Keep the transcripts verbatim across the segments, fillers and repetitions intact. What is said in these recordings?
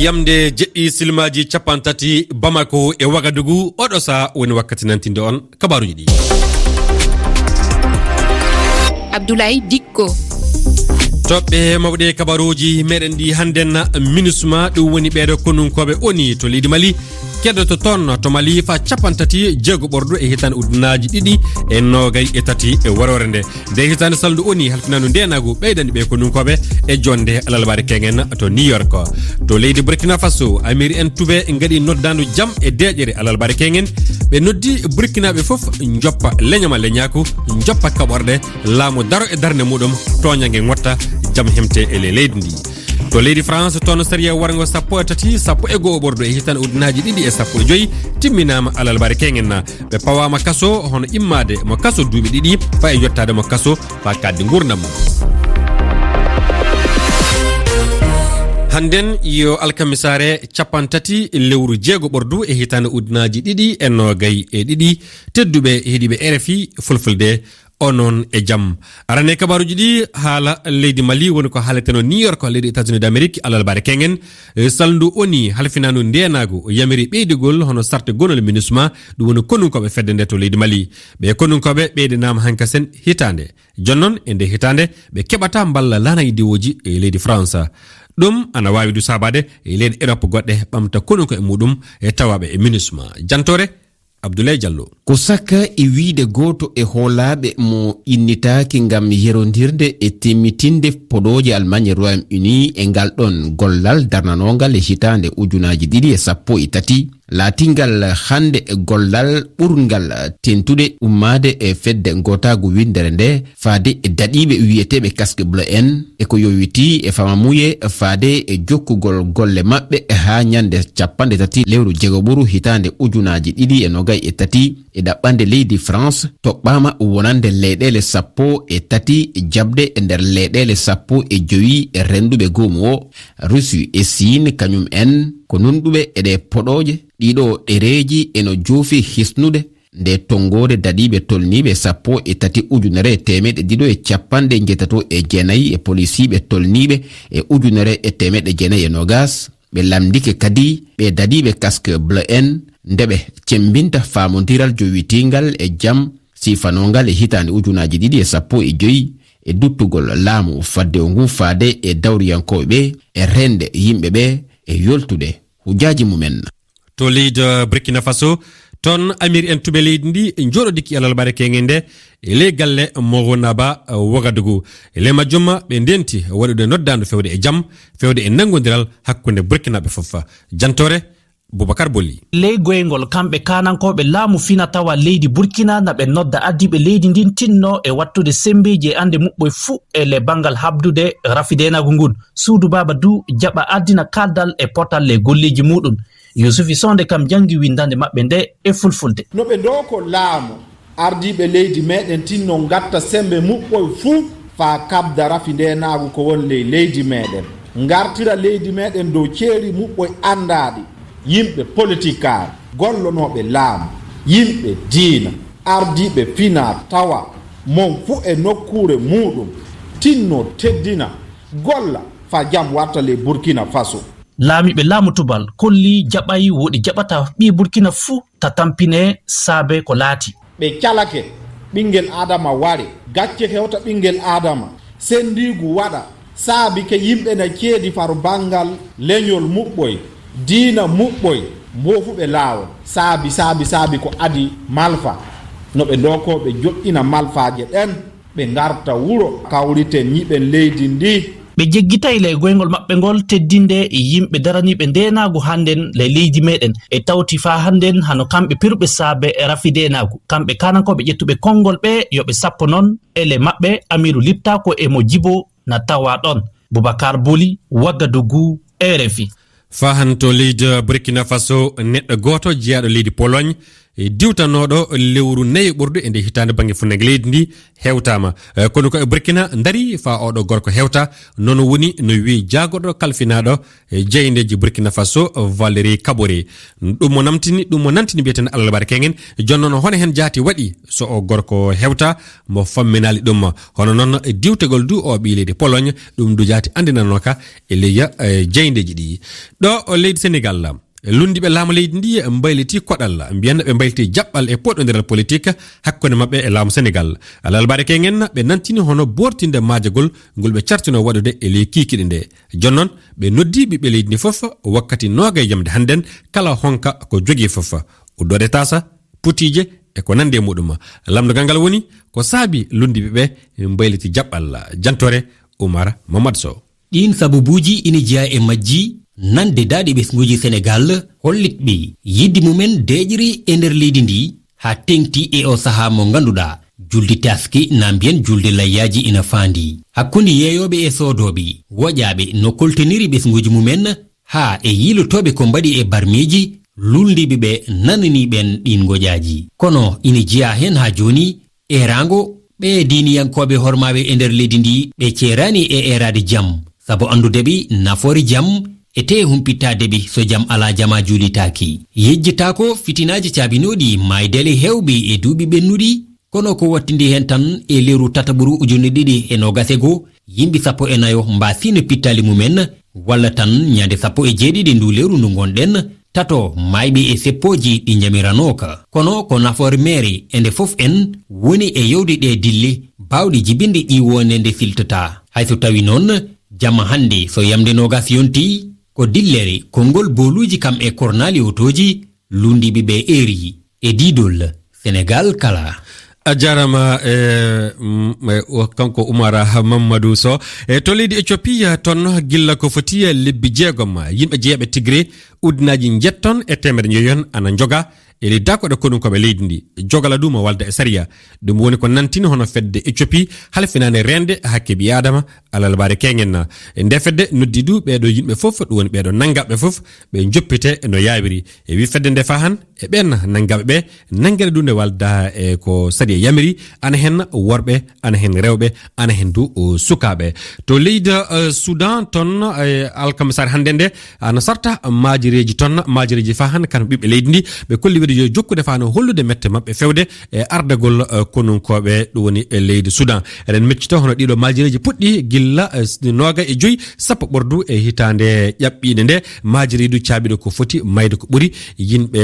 Lamde jeɗɗi silmaaji cappanɗe tati Bamako e Wagadugu, oɗo saa woni wakkati nantinde on kabaaruuji ɗi. Abdoulaye Dikko. Toɓɓe mawɗe kabaaruuji meɗen ɗi hannden, minusma, ɗum woni ɓeeɗo konunkooɓe oni to leydi Mali, keddoto toon to Mali faa cappanɗe tati jeego ɓordu e hitaande ujunaaji ɗiɗi e noogay e tati e waroore nde. Nde hitaande salndu oni halfinaandu ndeenaagu ɓeydani ɓe konunkooɓe e jonnde alalbaare keŋen to New York. To leydi Burkina Faso, Amir en Tube ngaɗi noddaandu jam e deeƴere alalbaare keŋen. Ɓe noddi Burkinaaɓe fof njoppa leñama leñaaku, njoppa kaɓorɗe, laamu daro e darnde muɗum, tooñange ŋotta, jam hemte e le-, leydi ndi. To leydi France, toon sariya warngo sappo e tati, sappo e go'o ɓordu e hitaande ujunaaji ɗiɗi e sappo e joy timminaama alalbaare keŋen na. Ɓe pawaama kaso, hono immaade mo kaso duuɓi ɗiɗi, faa e yottaade mo kaso faa kaɗdi nguurndam mum. Hannden yo alkamisaare cappanɗe tati lewru jeego ɓordu e hitaande ujunaaji ɗiɗi e noogay e ɗiɗi. Tedduɓe heɗiiɓe R F I Fulfulde, onon e jam. Arane kabaaruuji ɗi, haala leydi Mali woni ko haaleteno New York, leydi États-Unis d'Amérique, alalbaare keŋen. E, salndu oni halfinaandu ndeenaagu yamiri ɓeydugol hono sarte gonol MINUSMA, ɗum woni konunkooɓe fedde nde to leydi Mali. Ɓe konunkooɓe ɓeydanaama hankasen hitaande. Jooni noon, e nde hitaande, ɓe keɓata mballa laanaaji diwooji e leydi France. Ɗum ana waawi du saabaade e leyɗe Europe goɗɗe ɓamta konunko e muɗum e tawaaɓe e MINUSMA. Jantoore, Abdoulaye Diallo. Ko sakka e wiyde gooto e hoolaaɓe mo innitaaki ngam yerondirde e timmitinde podooje Allemagne e Royaume-Uni e ngal ɗoon gollal darnanoongal e hitaande ujunaaji ɗiɗi e sappo e tati, laatingal hannde e gollal ɓurngal tentude ummaade e fedde ngootaagu winndere nde, faade e daɗiiɓe wiyeteeɓe casque bleu en, e ko yowitii e famamuye faade e jokkugol golle maɓɓe haa ñande cappanɗe tati lewru jeegoɓuru hitaande ujunaaji ɗiɗi e noogay e tati, e ɗaɓɓande leydi France toɓɓaama wonande leyɗeele sappo e tati jaɓde e nder leyɗeele sappo e jowi rennduɓe goomu o. Russie e Siin kañum en ko nunɗuɓe e ɗee podooje. Ɗiɗo ɗereeji eno joofi hisnude nde tonngoode daɗiiɓe tolniiɓe sappo e tati ujunere e teemeɗɗe ɗiɗo e cappanɗe njeetato e jeenayi e polisiiɓe tolniiɓe e ujunere e teemeɗɗe jeenayi e noogas. Ɓe lamndike kadi ɓe daɗiiɓe casque bleu en nde ɓe cemmbinta faamondiral jowitiingal e jam siifanoongal e hitaande ujunaaji ɗiɗi e sappo e joyi e duttugol laamu faddewu ngu faade e dawriyankooɓe ɓe e reende yimɓe ɓe e yoltude hujjaaji mumen. To leydi Burkina Faso, toon Amir en Tube leydi ndi njooɗodiki e alalbaare keŋe nde e ley galle Mogonaba Wagadugu. E ley majjum ɓe ndenti waɗude noddaandu fewde e jam, fewde e nanngondiral hakkunde Burkinaaɓe fof. Jantoore, Boubacar Bolli. Ley goyngol, kamɓe kaanankooɓe laamu fina tawa leydi Burkina na ɓe nodda ardiiɓe leydi ndin tinno e wattude semmbeeji e annde muɓɓoy fuu e le banngal haɓdude rafideenaagu ngun. Suudu Baaba du jaɓa ardina kaaldal e potal le golleeji muɗum. Yusufi Sonde kam janngi winndannde maɓɓe nde e fulfulde. No ɓe ndoko laamu, ardiiɓe leydi meɗen tinno ngatta semmbe muɓɓoy fuu faa kaɓda rafideenaagu ko won ley leydi meɗen. Ngartira leydi meɗen dow ceeri muɓɓoy anndaaɗi, yimɓe politikaaɓe, gollonooɓe laamu, yimɓe diina, ardiiɓe fina tawa, mon fuu e nokkuure muɗum, tinno teddina, golla faa jam warta ley Burkina Faso. Laamiiɓe laamu tubal kolli jaɓay woɗi jaɓata ɓii Burkina fuu ta tampine saabe ko laati. Ɓe calake ɓinngel Aadama ware, gacce hewta ɓinngel Aadama, senndiigu waɗa, saabi ke yimɓe na ceedi faro banngal leñol muɓɓoy, diina muɓɓoy, mboofuɓe laawol, saabi, saabi, saabi ko adi malfa, no ɓe ndokoo ɓe joɗɗina malfaaje ɗen. Ɓe ngarta wuro, kawriten, ñiɓen leydi ndi. Ɓe jeggitay le goyngol maɓɓe ngol teddinde yimɓe daraniiɓe ndeenaagu hannden le leydi meɗen. E tawti faa hannden hano kamɓe peruɓe saabe e rafi ndeenaagu. Kamɓe kaanankooɓe ƴettuɓe konngol ɓe yo ɓe sappo noon e le maɓɓe Amiru Lipta ko e mo Jibo na tawa ɗon. Boubacar Boli, Wagadugu, R F I. Faa han to leydi Burkina Faso, neɗɗo gooto jeyaaɗo leydi Pologne e diwtanooɗo lewru nayi ɓurdu e nde hitaande bannge funnange leydi ndi hewtaama. Eh, kono ko e Burkina ndarii faa oɗo gorko hewta, noon woni no wiyi jaagorɗo kalfinaaɗo, eh, jeyndeeji Burkina Faso, Valéry Kaboré. Ɗum mo namtini, ɗum mo nantini mbiyaten Alalbaare Keŋŋen. Jooni noon, hono heen jaati waɗi so o gorko hewta mo famminaali ɗum? Hono noon diwtagol du o ɓii leydi Pologne, ɗum du jaati anndinanooka e leyya, eh, jeyndeeji ɗi. Ɗo o leydi Senegal, lunndiiɓe laamu leydi ndi mbaylitii koɗal, mbiyanno ɓe mbaylitii jaɓɓal e poɗondiral politik hakkunde maɓɓe e laamu Senegal. Alalbaare Keŋŋen ɓe nantini hono boortinde maajagol ngol ɓe cartinoo waɗude e ley kiikiiɗe nde. Jooni noon, ɓe noddii ɓiɓɓe leydi ndi fof wakkati noogay jamde hannden, kala honka ko jogii fof, uddoode taasa, putiije e ko nanndi e muɗum. Lamndogal ngal woni ko saabi lunndiiɓe ɓe mbayliti jaɓɓal. Jantoore Umar Mamad Sow. Ɗiin sababuuji ina jeyaa e majji nande daaɗe ɓesnguuji Senegaal hollitɓe yiɗde mumen deeƴre e nder leydi ndi, haa teeŋti e o sahaa mo ngannduɗaa julde taski, naa mbiyen julde layyaaji, ina faandi hakkunde yeeyooɓe e soodooɓe, woƴaaɓe no koltoniri ɓesnguuji mumen, haa e yiilotooɓe ko mbaɗi e barmeeji, luulndiiɓe ɓe nananii ɓeen ɗiin ngoƴaaji. Kono ina jeyaa heen haa jooni eeraango ɓee diiniyankooɓe hormaaɓe e nder leydi ndi, ɓe ceeraani e eeraade jam, sabu anndude ɓe nafoore jam, e tee humpittaade ɓe so jam alaa, jam a juulitaaki. Yejjitaako fitinaaji caabinooɗi maaydele heewɓe e duuɓi ɓennuɗi, kono ko wattindi heen tan e lewru tataɓuru ujunere ɗiɗi e noogas e goo, yimɓe sappo e nayo mbaasiino pittaali mumen, walla tan ñande sappo e jeeɗiɗi ndu lewru ndu ngonɗen, tato maayɓe e seppooji ɗi njamiranooka. Kono ko nafoore meere e nde fof en woni e yewde ɗe dille baawɗe jibinde ɗi wonde nde filtataa. Hay so tawi noon, jamma hannde so yamde noogas yontii, ko dillere konngol booluuji kam e kornaali otooji luulndiiɓe ɓe eeri e diidol Senegaal kala. A jaaraama, e, mm, e, o, kanko Umar Mamadou Sow. E, to leydi Ethiopie, toon gilla ko foti lebbi jeegom, yimɓe jeeyaɓe Tigré, ujunaaji njeetom e teemedde njoyon ana njoga e ley daakoɗe konunkooɓe leydi ndi. Jogala du mo walda e sariya. Ɗum woni ko nantini hono fedde Ethiopie halfinaande reende hakke ɓii Aadama, Alalbaare Keeŋen. E nde fedde noddi du ɓeeɗo yimɓe fof, ɗum woni ɓeeɗo nanngaɓe fof, ɓe njoppite no yaawiri. E wi fedde nde fahan, e ɓeen nanngaɓe ɓe, nanngere du nde walda e ko sariya yamiri, ana heen worɓe, ana heen rewɓe, ana heen du, o, sukaaɓe. To leydi, eh, Soudan, toon, eh, alkamisaare hannde nde, ana sarta maajireeji toon, maajireeji fahan kan ɓiɓɓe leydi ndi, ɓe kolli wiyde yo jokkude fano hollude mette maɓɓe fewde e ardagol, eh, konunkooɓe, ɗum woni e leydi Soudan. Eɗen miccito hono ɗiɗo maajireeji puɗɗi gilla, eh, s-, noogay e joyi, sappo ɓurdu e hitaande ƴaɓɓiinde nde, maajireeji du caabiɗo ko foti mayde ko ɓuri yimɓe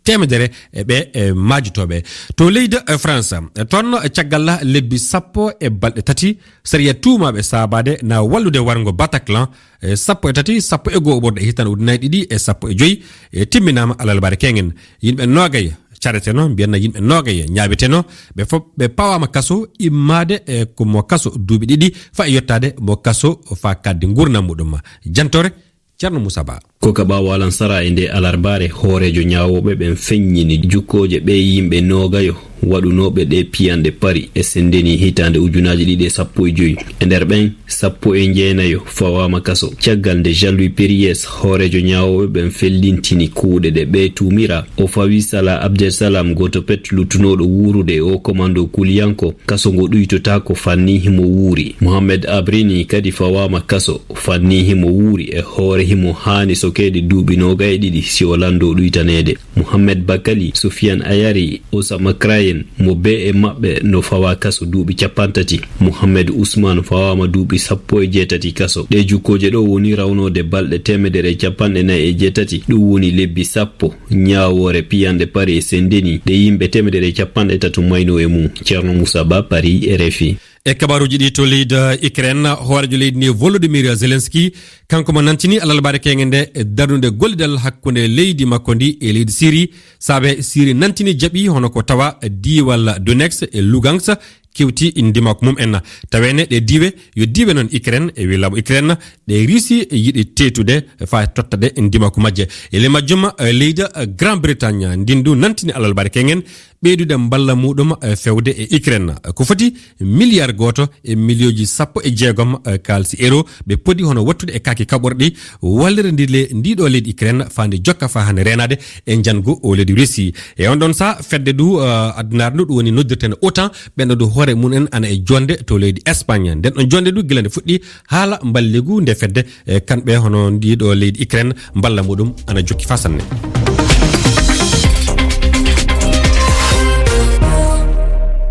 teemedere e ɓe, e maajotooɓe. To leydi, eh, France, eh, toon, eh, caggal lebbi sappo e balɗe tati, sariya tuumaaɓe saabaade na wallude warngo Bataclan, eh, sappo e tati, sappo e goo ɓurɗe hitaande ujunaaji ɗiɗi e sappo e joyi, e timminaama Alalbaare Keeŋen. Yimɓe noogay careteno, mbiyanna yimɓe noogay ñaawiteno, ɓe fof ɓe pawaama kaso immaade, e ko mo kaso duuɓi ɗiɗi faa e yottaade mo kaso faa kaɗdi nguurndam muɗum. Jantoore, Ceerno Muusa Ba. Ko ka ɓaawo alansara e nde alarbaare, hooreejo ñaawooɓe ɓen feññini jukkooje ɓee yimɓe noogayo waɗunooɓe ɗee piyanɗe pari e Sendeni hitaande ujunaaji ɗiɗi e sappo e joyi. E nder ɓen, sappo e jeenayo fawaama kaso. Caggal nde Jean-Louis Périès, hooreejo ñaawooɓe ɓen, fellintini kuuɗe ɗe ɓee tuumiraa, o fawi Salah Abdel Salam, gooto pet luttunooɗo wuurude e oo komando kuliyanko, kaso ngo ɗuytotaako, fannii himo wuuri. Mohamed Abrini kadi fawaama kaso, fannii himo wuuri, e hoore himo haani sokeede duuɓi noogay e ɗiɗi si o lanndoo ɗuytaneede. Mohamed Bakali, Sofiane Ayari, Osama Krayen, mo bee e maɓɓe no fawaa kaso duuɓi cappanɗe tati. Mohamed Usman fawaama duuɓi sappo e jeetati kaso. Ɗee jukkooje ɗoo woni rawnoode balɗe teemedere e cappanɗe nayi e jeetati, ɗum woni lebbi sappo. Ñaawoore piyanɗe Pari e Sendeni, ɗe yimɓe teemedere e cappanɗe tati maynoo e mum. Ceerno Muusa Ba, Pari, R F I. E kabaaruuji ɗi to leydi Ukraine, hooreejo leydi ndi Volodymyr Zelensky, kanko mo nantini alarbaare keeŋen nde darnude gollidal hakkunde leydi makko ndi e leydi Siri, saabe Siri nantini jaɓi hono ko tawa diiwal Donetsk e Lugansk kewti ndimaku mum en. Taweene ɗe diiwe yo diiwe noon Ukraine, e wi laamu Ukraine, ɗe Russie yiɗi teetude faa tottade ndimaku majje. E ley majjum, eh, leydi, eh, Grand Bretagne, ndin du nantini alarbaare keeŋen, ɓeydude mballa muɗum, eh, fewde e Ukraine. Ko foti miliyar gooto e miliyooji sappo e jeegom, eh, kaalisi euro ɓe podi hono wattude e kaaki kaɓorɗi wallirde ndi le-, ndiɗo leydi Ukraine fande jokka fa hande reenade e njangu o leydi Russie. E on ɗon sa fedde du, eh, addunaare ndu ɗum woni noddirten OTAN, ɓenɗo du hoore mum en ana e jonde to leydi Espagne. Nden ɗon jonde du gila nde fuɗɗi haala mballigu nde fedde, eh, kamɓe hono ndiɗo leydi Ukraine mballa muɗum ana jokki fa sanne.